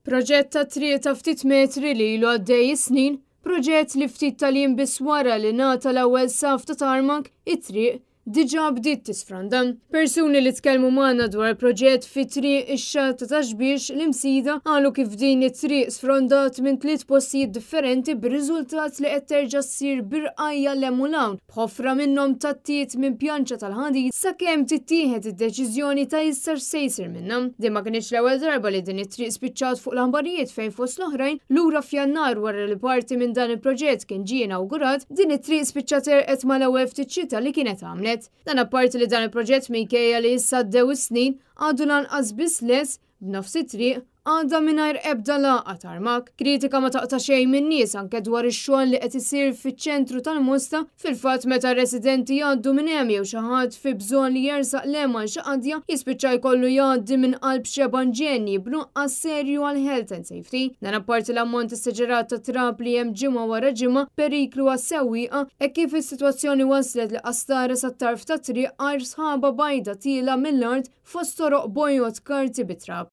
Proġett ta' triq ta' ftit metri li ilu għaddej is-snin, proġett li ftit tal-jiem biss wara li ngħata l-ewwel saf ta' tarmak, it-triq diġà bdiet tisfranda. Persuni li tkellmu magħna dwar proġett fi triq ix-Xatt ta' Ta' Xbiex l-Imsida qalu kif din it-triq sfrondat minn tliet postijiet differenti b'riżultat li qed terġa' ssir b'irqajja 'l hemm u 'l hawn b'ħofra minnhom tgħattiet minn pjanċa tal-ħadid sakemm tittieħed id-deċiżjoni ta' issa x'se jsir minnha. Din ma kinitx l-ewwel darba li din it-triq spiċċat fuq l-aħbarijiet fejn fost l-oħrajn lura f'Jannar wara li parti minn dan il-proġett kien ġie inawgurat, din it-triq spiċċat għerqet mal-ewwel ftit xita li kienet għamlet. Dan apparti li dan il-proġett minkejja li issa għaddew is-snin għadu lanqas biss lest b'nofs it-triq għadha mingħajr ebda lagħqa tarmak. Kritika ma taqta' xejn min-nies anke dwar ix-xogħol li qed isir fiċ-ċentru tal-Mosta. Fil-fatt meta r-residenti jgħaddu minn hemm jew xi ħadd fi bżonn li jersaq 'l hemm għal xi qadja, jispiċċa jkollu jgħaddi minn qalb xebgħa inġenji b'nuqqas serju għal health and safety. Dan apparti l-ammont esaġerat ta' trab li hemm ġimgħa wara ġimgħa, periklu għas-sewwieqa, hekk kif is-sitwazzjoni waslet li qastara sat-tarf tat-triq għajr sħaba bajda tiela' mill-art fost toroq bojod karti bit-trab.